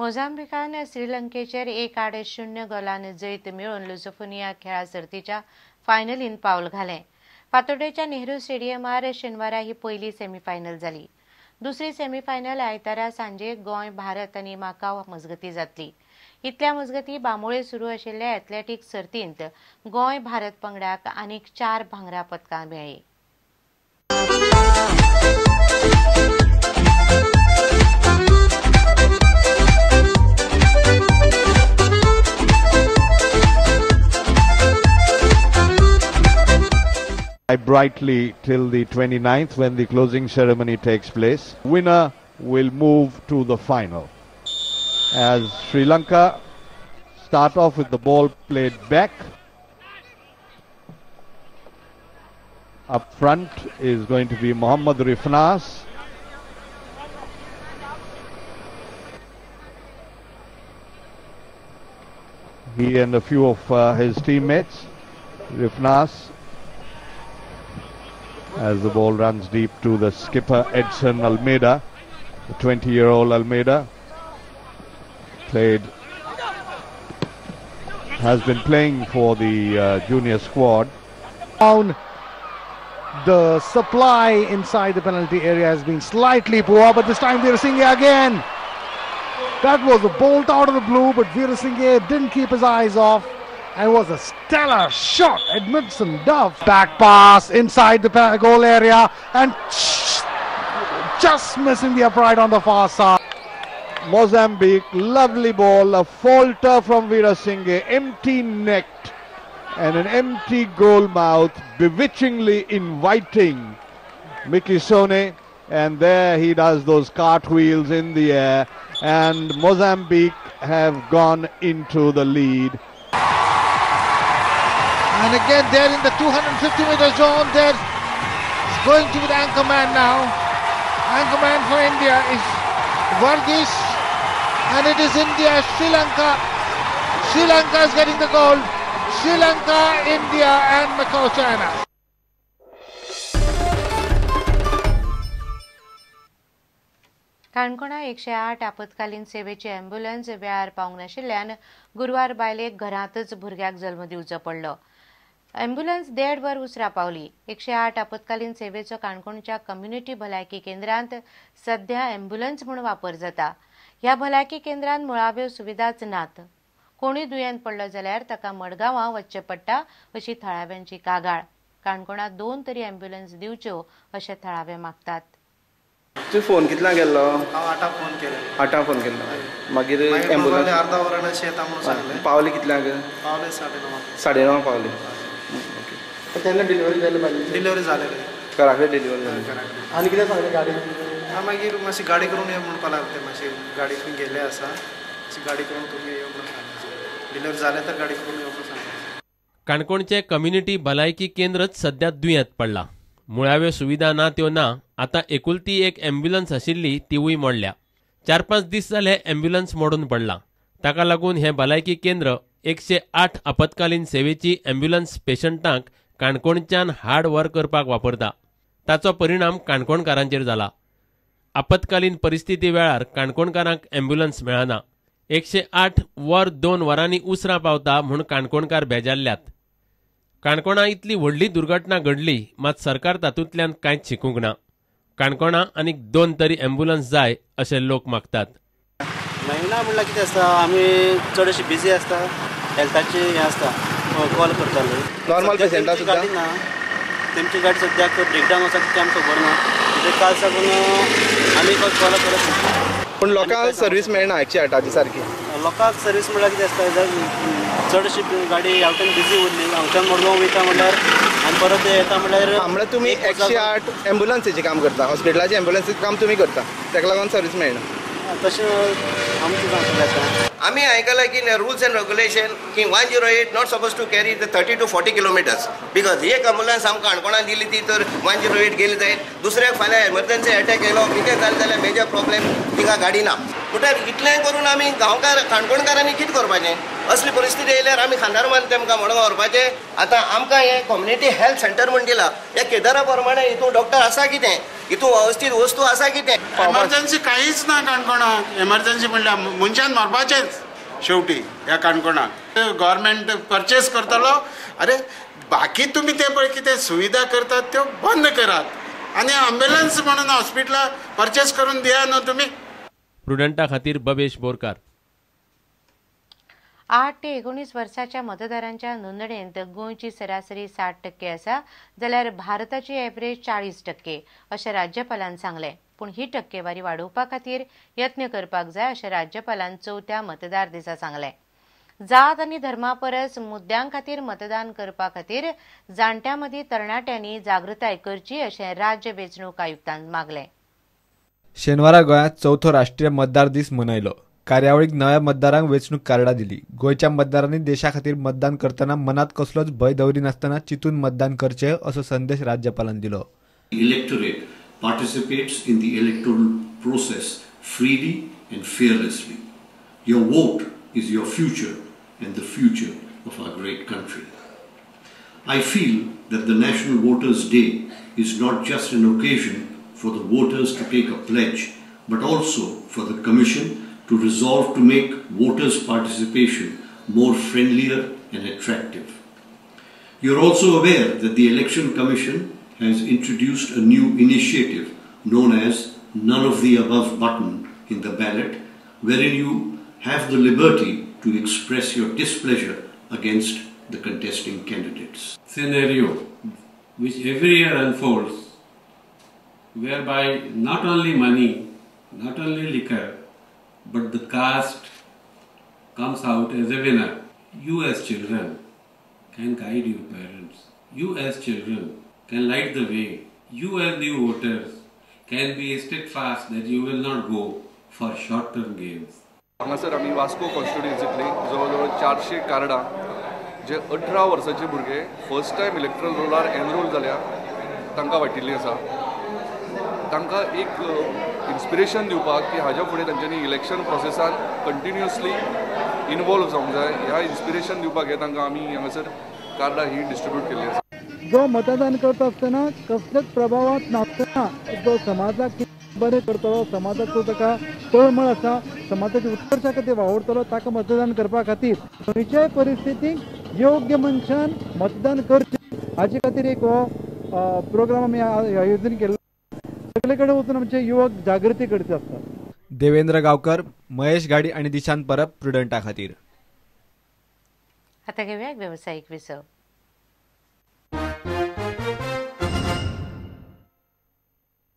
मोझांबिकान श्रीलंकेचेर 1-0 गोलान जैत मेळोवन लुझोफोनिया खेळा सर्तीच्या फायनलीन पावल घालें. फातोड्डेच्या नेहरू स्टेडियमार शेनवारा ही पयली सेमीफायनल जाली. दुसरी सेमीफायनल आयतारा सांजे गोंय भारत आनी माकाव मजगती जातली. इतल्या मजगती बांबोळे सुरू आशिल्ल्या एथलेटीक सर्तींत गोंय भारत पंगडाक आनीक 4 भांगरा पदकां मेळ्ळीं. Brightly till the 29th when the closing ceremony takes place. Winner will move to the final. As Sri Lanka start off with the ball played back. Up front is going to be Mohammad Rifnas. He and a few of his teammates. Rifnas, as the ball runs deep to the skipper Edson Almeida, the 20-year-old Almeida has been playing for the junior squad. Down, the supply inside the penalty area has been slightly poor, but this time Veerasinghe again. That was a bolt out of the blue, but Veerasinghe didn't keep his eyes off. And was a stellar shot. Edmondson Dove. Back pass inside the goal area and just missing the upright on the far side. Mozambique, lovely ball, a falter from Veerasinghe, empty necked and an empty goal mouth, bewitchingly inviting Mikisone, and there he does those cartwheels in the air, and Mozambique have gone into the lead. And again, they're in the 250-meter zone. They're going to be the anchor man now. Anchor man for India is Varghese. And it is India, Sri Lanka. Sri Lanka is getting the gold. Sri Lanka, India and Macau, China. काणकोणा 108 आपत्कालीन सेवेची ambulance वेळार पावंक नाशिल्ल्यान गुरवार बायलेक घरांतच भुरग्याक जल्म दिवचो पडलो. ॲम्ब्युलन्स 1.5 वर उसरा पावली. 108 आपत्कालीन सेवेचो काणकोणच्या कम्युनिटी भलायकी केंद्रांत सध्या ॲम्ब्युलन्स म्हूण वापर जाता. ह्या भलायकी केंद्रांत मुळाव्यो सुविधाच नात. कोणूय दुयेंत पडलो जाल्यार ताका मडगांवां वचचें पडटा अशी थळाव्यांची कागाळ. काणकोणांत 2 तरी ॲम्ब्युलन्स दिवच्यो अशें थळावे मागतात. तुवें फोन कितल्यांक केल्लो? हांव 8 फोन केलो. 8 फोन केल्लो. मागीर ॲम्ब्युलन्स अर्धा वरान अशें येता म्हणून सांगलें. पावली कितल्यांक? पावले 9:30. 9:30 पावली. ओके. तेन्ना डिलिव्हरी जाली बायलेची? डिलिव्हरी जालेली. घरा कडेन डिलिव्हरी जाली. आनी कितें सांगलें गाडी? हां, मागीर मातशी गाडी करून यो म्हणपाक लागले. मातशी गाडी खंय गेल्ले आसा, मातशी गाडी करून तुमी यो म्हणून सांगलें. डिलिव्हरी जालें तर गाडी करून यो म्हणून सांगलें. काणकोणचें कम्युनिटी भलायकी केंद्रच सध्या दुयेंत पडलां. मुळाव्यो सुविधा ना त्यो ना, आतां एकुलती एक ॲम्ब्युलन्स आशिल्ली तिवूय मोडल्या. 4-5 दीस जाले ॲम्ब्युलन्स मोडून पडलां. ताका लागून हें भलायकी केंद्र 108 आपत्कालीन सेवेची ॲम्ब्युलन्स पेशंटांक काणकोणच्यान हाड व्हर करपाक वापरता. ताचो परिणाम काणकोणकारांचेर जाला. आपत्कालीन परिस्थिती वेळार काणकोणकारांक ॲम्ब्युलन्स मेळना. 108 वर 2 वरांनी उसरां पावता म्हूण काणकोणकार बेजारल्यात. काणकोणा इतली व्हडली दुर्घटना घडली मात सरकार तातूंतल्यान कांयच शिकूंक ना. काणकोणा आनीक 2 तरी ॲम्ब्युलन्स जाय अशें लोक मागतात. मेळना म्हणल्यार कितें आसता, आमी चडशी बिजी आसता, हेल्थाची हें आसता, कॉल करताले. नॉर्मल पेशंटा सुद्दां गाडी ना, तेमची गाडी सद्याक ब्रेकडावन आसा, ती आमकां खबर ना. कित्याक काल साकून आमी कॉल करत ना. पूण लोकांक सर्वीस मेळना 108 सारकी. लोकांक सर्वीस म्हणल्यार कितें आसता, चडशी गाडी ह्या वटेन बिजी उरली, हांगच्यान मडगांव वयता म्हणल्यार आनी परत येता म्हणल्यार. म्हणल्यार तुमी 108 ॲम्ब्युलन्सीचें काम करता, हॉस्पिटलाचें ॲम्ब्युलन्सीचें काम तुमी करता, ताका लागून सर्वीस मेळना. तशें आमचें सांगतलें आतां. आमी आयकलां की रुल्स एंड रेग्युलेशन की 108 not suppose to carry the 30 to 40 kilometres, because एक एम्बुलन्स आमकां काणकोणां दिली ती तर 108 गेली जायत, दुसऱ्याक फाल्यां एमर्जन्सी एटॅक येयलो कितें जालें जाल्यार मेजर प्रॉब्लेम, तिका गाडी ना. म्हणल्यार इतलें करून आमी गांवकार काणकोणकारांनी कितें करपाचें? असली परिस्थिती येयल्यार आमी खांदार मारून तेमकां मडगांव व्हरपाचें. आतां आमकां हें कम्युनिटी हेल्थ सेंटर म्हूण दिलां, ह्या केदरा प्रमाणे हितून डॉक्टर आसा कितें, हितून वेवस्थीत वस्तू आसा कितें? एमर्जन्सी कांयच ना काणकोणाक. एमर्जन्सी म्हणल्यार मनशान मरपाचेंच शेवटी ह्या काणकोणाक. गव्हर्मेंट परचेस करतलो, अरे बाकी तुमी ते पळय कितें सुविधा करतात त्यो बंद करात आनी ॲम्ब्युलन्स म्हणून हॉस्पिटला परचेस करून दिया न्हू तुमी. प्रुडंटा खातीर बबेश बोरकार. 8 ते 19 वर्साच्या मतदारांच्या नोंदणेंत गोंयची सरासरी 60% आसा जाल्यार भारताची एवरेज 40% अशें राज्यपालान सांगलें. पूण ही टक्केवारी वाडोवपा खातीर यत्न करपाक जाय अशें राज्यपालान चवथ्या मतदार दिसा सांगलें. जात आनी धर्मा परस मुद्द्यां खातीर मतदान करपा खातीर जाणट्यां मदीं तरणाट्यांनी जागृताय करची अशें राज्य वेंचणूक आयुक्तान मागलें. शेनवारा गोंयांत चवथो राष्ट्रीय मतदार दीस मनयलो. कार्यावळीक नव्या मतदारांक वेंचणूक कार्डां दिली. गोंयच्या मतदारांनी देशा खातीर मतदान करतना मनांत कसलोच भंय दवरिनासतना चिंतून मतदान करचें असो संदेश राज्यपालान दिलो. Electorate participates in the electoral process freely and fearlessly. Your vote is your future and the future of our great country. I feel that the National Voters' Day is not just an occasion for the voters to take a pledge, but also for the Commission to resolve to make voters' participation more friendlier and attractive. You are also aware that the Election Commission has introduced a new initiative known as None of the Above button in the ballot, wherein you have the liberty to express your displeasure against the contesting candidates. Scenario which every year unfolds, whereby not only money, not only liquor, but the caste comes out as a winner. You as children can guide your parents. You as children can light the way. You as new voters can be steadfast that you will not go for short-term gains. हांगासर आमी वास्को कॉन्स्टिट्युएन्सींतली जवळ जवळ 400 कार्डां जे 18 वर्साचे भुरगे first time electoral रोलार enrol जाल्या तांकां वांटिल्ली आसा. तांकां एक इन्स्पिरेशन दिवपाक की हाज्या फुडें तांच्यांनी इलेक्शन प्रोसेसान कंटिन्युअसली इनवॉल्व जावंक जाय, ह्या इन्स्पिरेशन दिवपाक हे तांकां आमी हांगासर कार्डां ही डिस्ट्रिब्यूट केल्ली आसा. जो मतदान करता आसतना कसलेच प्रभावांत नासतना जो समाजाक बरें करतलो, समाजाचो ताका तळमळ आसा, समाजाच्या उत्कर्शा खातीर वावुरतलो, ताका मतदान करपा खातीर खंयच्याय परिस्थितीक योग्य मनशान मतदान करचें हाजे खातीर एक हो प्रोग्राम आमी आयोजन केल्लो. सगळे कडेन वचून आमचे युवक जागृती करचे आसतात. देवेंद्र गावकर, महेश घाडी आनी दिशांत परब प्रुडंटा खातीर. आतां घेवया वेवसायीक विसव.